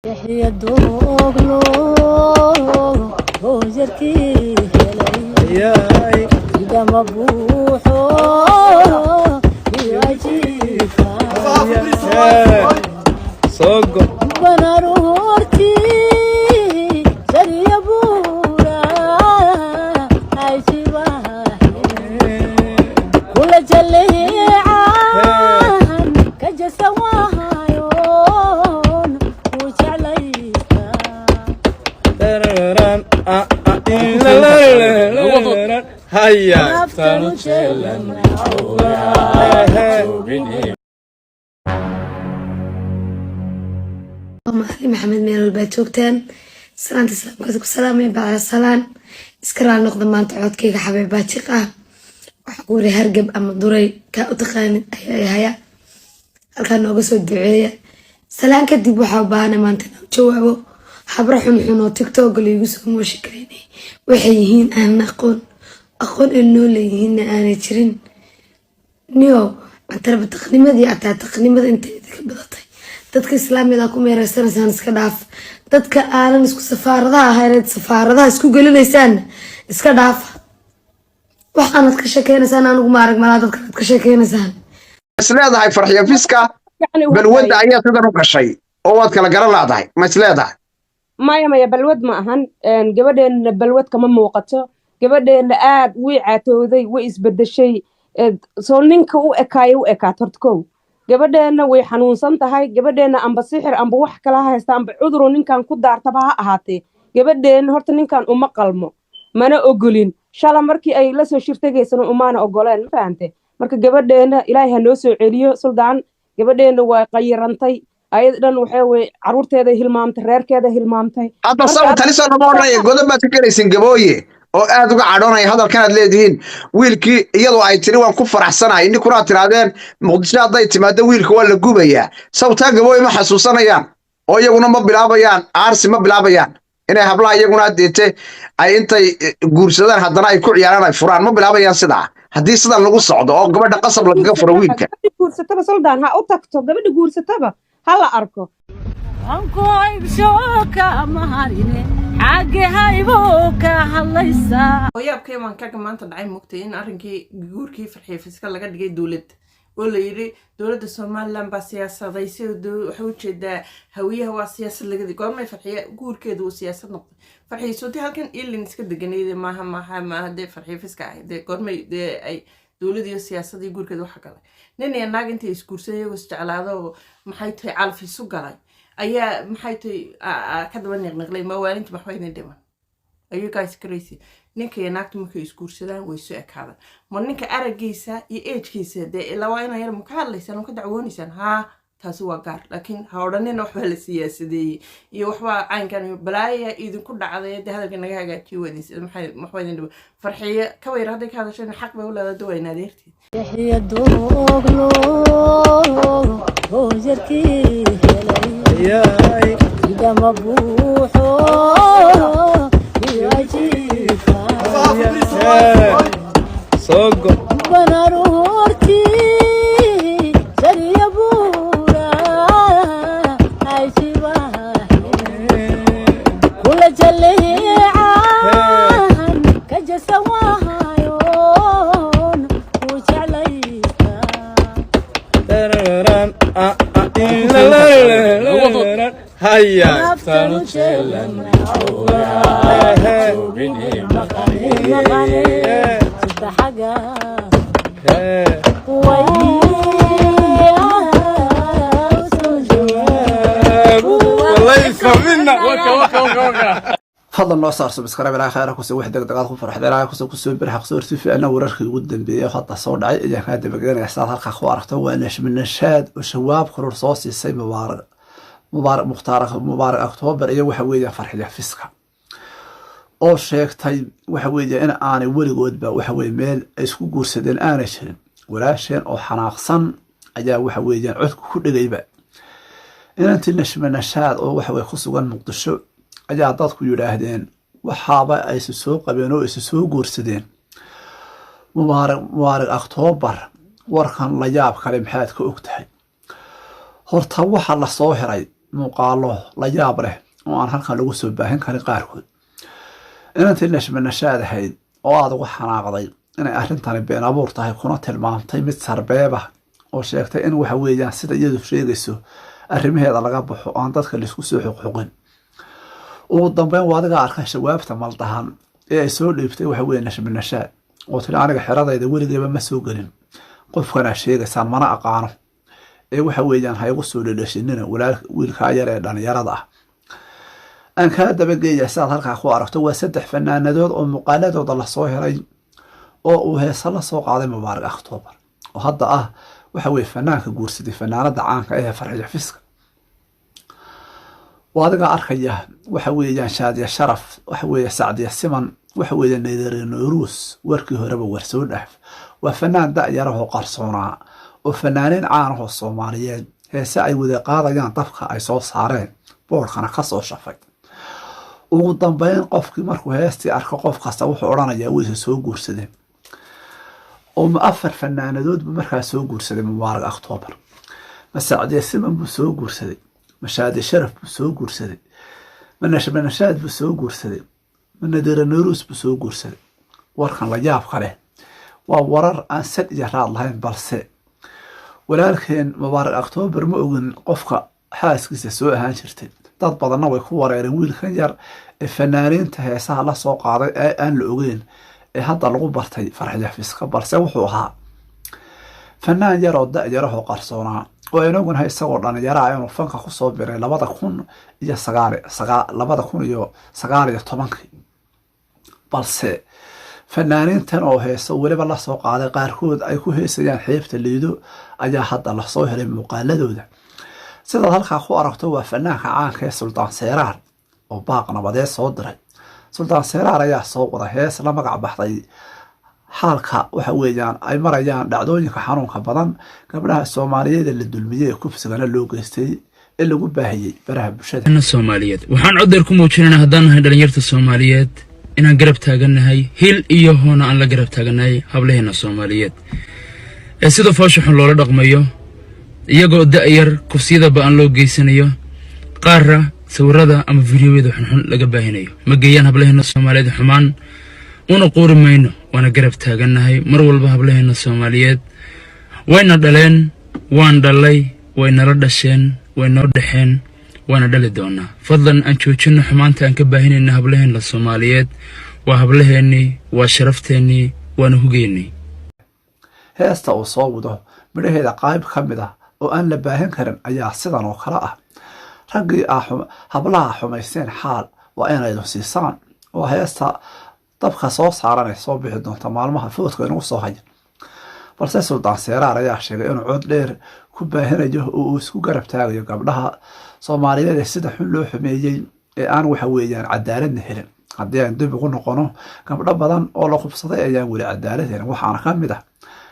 Yaxya Dooglo hoojarkii helay idama buuxo iyo ajiifa soogo banaruurtii sariya buura ayjibaha kula jaleecan ka jasan wahayoon ku jeclaysta. Haya. Naftanu jeelan. Mahdi Maxamed, meel walbaad joogtaan, salaanta islaamkaas ku salaamay. Bacda salaan, iska raal noqda, maanta codkayga xabeebaajiq ah. Waxa ku waray hargab ama duray kaa u taqaanid ayaa haya, halkaa nooga soo duceeya. Salaan kadib, waxaa u baahanay maanta inaan jawaabo habro xunxun oo TikTok laigu soo mooshi karaynay. Waxay yihiin aanan aqoon, aqoon ay noo leeyihiinna aanay jirin. Niyo cantaraba taqnimadii ataa taqnimada inta idinka badatay, dadka islaamida ku meereysanaysaan iska dhaaf. Dadka aanan isku safaaradaha ahayn safaaradaha isku gelinaysaanna iska dhaafa. Waxaanad ka sheekeynaysaan anigu ma arag malaa dadkan aad ka sheekeynaysaan. Is leedahay Farxiyo Fiska balwadda ayaa sidan u gashay oo waad kala garan laadahay, ma is leedahay? Maya, maya, balwad ma ahan. Gabadheenna balwad kama muuqato. Gabadheenna aad way caatowday, way isbedeshay. Soo ninka u ekaaya u ekaat. Horta kow, gabadheenna way xanuunsan tahay. Gabadheenna amba sixir amba wax kala ha haysta amba cuduru ninkan ku daartaba ha ahaatee, gabadheenna horta ninkan uma qalmo, mana ogolin. Shala markii ay la soo shirtagaysana umaana ogoleen, ma fahante? Marka gabadheenna Ilaahay ha noo soo celiyo. Suldaan, gabadheenna waa qayirantay ayada dhan. Waxaa weye caruurteeda hilmaamtay, reerkeeda hilmaamtay. Hadda Marka saw talisoo lama odhanaya godob baad ka gelaysin Gabooye oo aad uga cadhoonaya hadalkanaad leedihiin. Wiilkii iyadoo ay tiri waan ku faraxsanahay, ninkuna aad tirahdeen Muqdisho hadday timaado wiilka waa la gubayaa. Sawtaa Gabooye ma xasuusanayaan oo iyaguna ma bilaabayaan aarsi? Ma bilaabayaan inay hablaha iyaguna deete ay intay guursadaan haddana ay ku ciyaaraan, ay furaan? Ma bilaabayaan sidaa haddii sidan lagu socdo oo gabadha qasab lagaga furo wiilka? Gabadha guursataba, Suldaan, ha u tagto. Gabadha guursataba ha la arko. Ankuhaybsho maharine xagge haybo ka hadlaysaa. Yaabkay waan kaga maanta dhacay mugtay in arrinkii guurkii Farxiyo Fiska laga dhigay dowlad oo la yidhi dowladda Somaliland baa siyaasadaysay. Waxay ujeedaa Hawiyaha waa siyaasad lagadi. Goormay Farxiya guurkeedu uu siyaasad noqday? Farxiya sooti halkan ilin iska deganayde. Maaha, maaha, maaha dee Farxiya Fiska ahayd dee. Goormay dee ay dowlad iyo siyaasadii guurkeeda waxa galay? Nin iyo naag intay isguursaday, iyagoo isjeclaado oo maxay tahay calaf isu galay, ayaa maxay tahay ka daba niqniqlay mawaalinta. Maxba idin dhiman? Are you guys crazy? Ninka iyo naagta markay isguursadaan way isu ekaadaan. Ma ninka araggiisa iyo age-kiisa dee ilaa waa inaa yar ma ka hadlaysaan ma ka dacwoonaysaan? Haa, taasi waa gaar, laakiin ha odhanina waxbaa la siyaasadeeyey iyo waxbaa caynkan iyo balaaya idinku dhacday. Dee hadalka naga hagaajiyo. Waa maxay? Maxba idin dhiman? Farxiyo Kabayar hadday ka hadashana xaq bay u leedahay, waa in adeerteed. Yaxya Dooglo hoojarkii helay idama buuxo iyo ajiifa soogo banaruurtii sariya buura ayjibaha kula jaleecan ka jasan wahayoon ku jeclaysta. Haya. Naftanu jeelan maqane xaga way soo jawaab. Walaysa mina. Fadlan noo saar subscribe. Ilaahay khayr ku soo wax degdeg aad ku farxda. Ilaahay kusoo kusoo bir xaq soo ficna. Wararkii ugu dambeeyay hadda soo dhacay ayaan kaa dabagelinaya. Saad halkaa ku aragto, waa Nashmi Nashaad oo shawaab koror soo siisay Mubaarak Mukhtaar, Mubaarak October, iyo waxa weeye Farxiya Fiska oo sheegtay waxa weeye in aanay weligoodba waxa weeye meel ay isku guursadeen aanay jirin. Walaasheen oo xanaaqsan ayaa waxa weeyaan codku ku dhegayba. Inantii Nashmi Nashaad oo waxa weye ku sugan Muqdisho ayaa dadku yidhaahdeen waxaaba ay isu soo qabeen oo isu soo guursadeen Mubaarak Octoobar. Warkan la yaab kale maxaad ka og tahay? Horta waxa la soo hiray Muuqaalo la yaab leh oo aan halkan lagu soo baahin karin qaarkood. Inantii Nashmanashaad ahayd oo aada uga xanaaqday inay arrintani been abuur tahay, kuna tilmaamtay mid sarbeeba, oo sheegtay in waxa weeyaan sida iyadu sheegayso arrimaheeda laga baxo, aan dadka laisku soo xuqxuqin. Ugu dambeyn waa adiga arkay shawaabta maldahan ee ay soo dhiibtay, waxa weeye Nashmanashaad oo tiri: "Aniga xeradayda weligeeba ma soo gelin qofkanaa sheegaysaan, mana aqaano, ee waxa weeyaan ha igu soo dhedheshinina walaal wiilkaa yar ee dhalinyarada ah." Aan kaa dabageeya, sidaad halkaa ku aragto, waa saddex fanaanadood oo muuqaaladooda lasoo helay oo uu heese la soo qaaday Mubaarak Octoobar, oo hadda ah waxa weye fanaanka guursaday fanaanada caanka ee Farxiyo Fiska. Waa adigaa arkaya, waxa weeyaan Shaadiya Sharaf, waxa weeye Sacdiya Siman, waxa weeye Naydare Nooruus. Warkii horeba war soo dhaaf, waa fanaan da-yarahoo qarsoonaa oo fanaaniin caanahoo Soomaaliyeed heese ay wada qaadayaan dabka ay soo saareen, boodhkana ka soo shafay. Ugu dambeyn qofkii markuu heestii arko, qof kasta wuxuu odhanayaa wayse soo guursadeen. Oo ma afar fanaanadoodbu markaa soo guursaday Mubaarak Octoobar? Ma Sacdiya Siman buu soo guursaday? Ma Shaadi Sharaf buu soo guursaday? Ma Nashmanashaad buu soo guursaday? Ma Nadira Naruus buu soo guursaday? Warkan la yaabka leh waa warar aan sad iyo raad lahayn, balse walaalkeen Mubaarak Octoobar ma ogin qofka xaaskiisa soo ahaan jirtay. Dad badanna way ku wareereen wiilkan yar ee fanaaniinta heesaha la soo qaaday ee aan la ogeyn, ee hadda lagu bartay Farxiyo Fiska, balse wuxuu ahaa fanaan yar oo da-yarahoo qarsoonaa oo aynu ognahay isagoo dhalinyaraha inuu fanka kusoo biray 2019-kii. Balse fanaaniintan oo heeso weliba lasoo qaaday, qaarkood ay ku heesayaan xeebta Liido, ayaa hadda lasoo helay muuqaaladooda. Sidaad halkaa ku aragto, waa fanaanka caanka ee Suldaan Seeraar oo baaq nabadeed soo diray. Suldaan Seeraar ayaa soo wada hees la magac baxday xaalka waxa weeyaan ay marayaan dhacdooyinka xanuunka badan gabdhaha Soomaaliyeed ee la dulmiyey, ee kufsigana loo geystay, ee lagu baahiyey baraha bulshada. Soomaaliyeed, waxaan cod dheer ku muujinaynaa haddaan nahay dhalinyarta Soomaaliyeed inaan garab taagannahay, hil iyo hoona aan la garab taagannahay hablaheena Soomaaliyeed ee sida foosha xun loola dhaqmayo, iyagoo da'yar kufsiyada ba'an loo geysanayo, qaarra sawirada ama fiidiyowyada xunxun laga baahinayo. Ma geeyaan hablaheena Soomaaliyeed xumaan, una quuri mayno, waana garab taagannahay mar walba hablaheena Soomaaliyeed. Wayna dhaleen, waan dhalay, way nala dhasheen, way noo dhexeen, waana dhali doonaa. Fadlan aan joojinno xumaanta aan ka baahinayna hablaheenna Soomaaliyeed. Waa hablaheennii, waa sharafteenii, waana hugeennii. Heesta uu soo wado midhaheeda qayb ka mid ah oo aan la baahin karin ayaa sidan oo kale ah: "Raggii aa hablaha xumaysteen, xaal waa inaydun siisaan." Oo heesta dabka soo saaranay soo bixi doonta maalmaha foodka inagu soo haya. Balse Suldaan Seeraar ayaa sheegay inuu cod dheer ku baahinayo oo uu isku garab taagayo gabdhaha Soomaaliyeed ee sida xun loo xumeeyey, ee aan waxa weeyaan cadaaladna helin. Haddii aan dib ugu noqono, gabdho badan oo la kubsaday ayaan weli cadaalad helin. Waxaana ka mid ah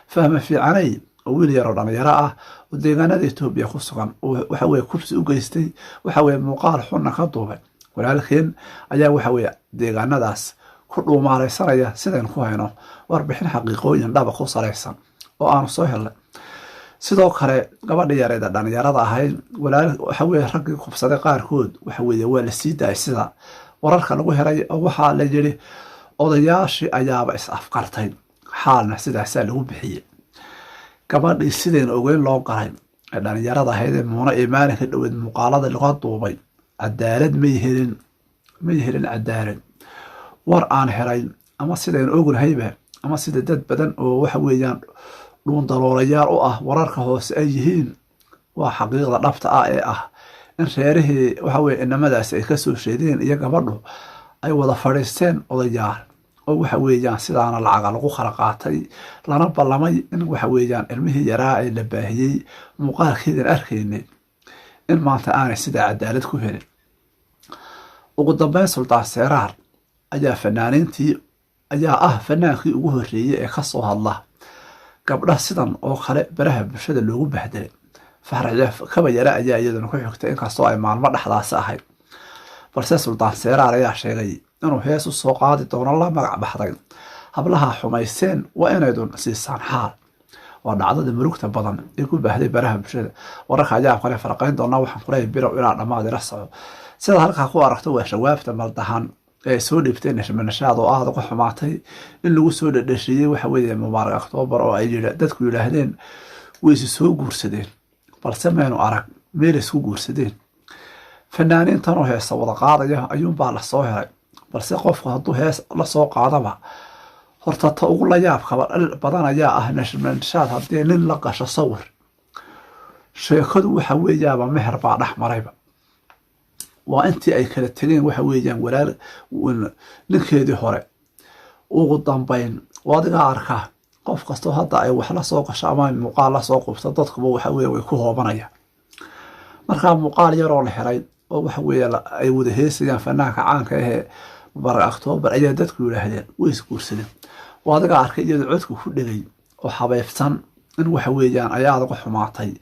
Fahma Fiicanay oo wiil yaroo dhalinyaro ah oo deegaanada Etoobiya ku sugan oo waxa weye kubsi u geystay, waxa weye muuqaal xunna ka duubay. Walaalkeen ayaa waxa weye deegaanadaas ku dhuumaalaysanaya, sidaynu ku hayno warbixin xaqiiqooyin dhaba ku salaysan oo aanu soo helnay. Sidoo kale gabadha yareeda dhalinyarada ahayd, walaal waxa weye raggii kubsaday qaarkood waxa weeye waa la sii daayay sida wararka lagu helay, oo waxaa la yidhi odayaashii ayaaba is afkartay, xaalna sidaasaa lagu bixiyey. Gabadhii sidaynu ogeyn loo galay ee dhalinyarada ahayd ee Muuna ee maalinka dhoweed muuqaalada laga duubay, cadaalad may helin, may helin cadaalad. War aan helay ama sidaynu ognahayba ama sida dad badan oo waxa weeyaan dhuundaloolayaal u ah wararka hoose ay yihiin, waa xaqiiqda dhabta ah ee ah in reerihii waxa weye inamadaasi ay kasoo sheedeen iyo gabadhu ay wada fadhiisteen odayaal, oo waxa weeyaan sidaana lacaga lagu kala qaatay, lana ballamay in waxa weeyaan ilmihii yaraa ee la baahiyey muuqaalkeedan arkaynay in maanta aanay sidaa cadaalad ku helin. Ugu dambeyn Suldaan Seeraar ayaa fanaaniintii ayaa ah fanaankii ugu horreeyey ee kasoo hadla gabdha sidan oo kale baraha bulshada loogu bahdelay. Faxrax Kabayare ayaa iyaduna ku xigtay, inkastoo ay maalmo dhexdaasi ahayd. Balse Suldaan Seeraar ayaa sheegay inuu hees u soo qaadi doono la magac baxday "Hablaha xumayseen waa inaydun siisaan xaal". Waa dhacdada murugta badan ee ku baahday baraha bulshada. Wararka ayaa kale faraqayn doonaa. Waxaan kuleeyahay bilow ilaa dhammaad ila soco. Sida halkaa ku aragto, waa shawaabta maldahan ee soo dhiibtay Nashmanashaad oo aada uga xumaatay in lagu soo dhedheshiiyey waxa weeye Mubaarak Octoobar, oo ay dadku yidhaahdeen wayse soo guursadeen, balse maynu arag meel isku guursadeen. Fanaaniintan oo heesa wada qaadaya ayuunbaa lasoo helay, balse qofku hadduu hees lasoo qaadaba, horta ta ugu la yaabka badan ayaa ah Nashmanashaad haddii nin la qasho sawir, sheekadu waxa weeyaaba meher baa dhex marayba. Waa intii ay kala tegeen waxa weeyaan walaal ninkeedii hore. Ugu dambayn adigaa arkaa, qof kastoo hadda ay wax la soo gasho ama muuqaal la soo qubto, dadkuba waxa weye way ku hoobanayaan. Markaa muuqaal yaroo la helay oo waxa weeye ay wada heesayaan fanaanka caanka ahee Mubaarak Octoobar ayaa dadku yidhaahdeen way isguursadeen. Waa adigaa arkay iyadoo codku ku dhegay oo xabeybsan in waxa weeyaan ayaa uga xumaatay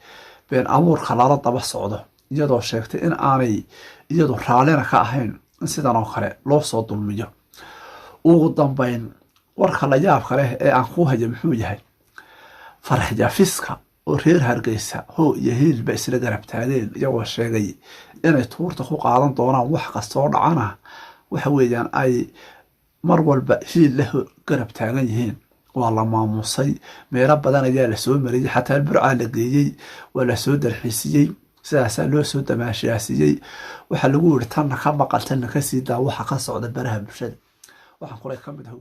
been abuurka lala daba socdo, iyadoo sheegtay in aanay iyadu raallina ka ahayn in sidan oo kale loo soo dulmiyo. Ugu dambayn, warka la yaabka leh ee aan ku hayo muxuu yahay? Farxjafiska oo reer Hargeysa hoo iyo hiilba isla garab taageen, iyagoo sheegay inay tuurta ku qaadan doonaan wax kastoo dhacana, waxa weeyaan ay mar walba hiil la garab taagan yihiin. Waa la maamuusay, meelo badan ayaa lasoo mariyey, xataa Burcaa la geeyey, waa lasoo dalxiisiyey, sidaasaa loo soo damaashaasiiyey. Waxaa lagu yiri tanna ka maqal, tanna kasii daa waxa ka socda baraha bulshada. Waxaan kulay ka mid ah.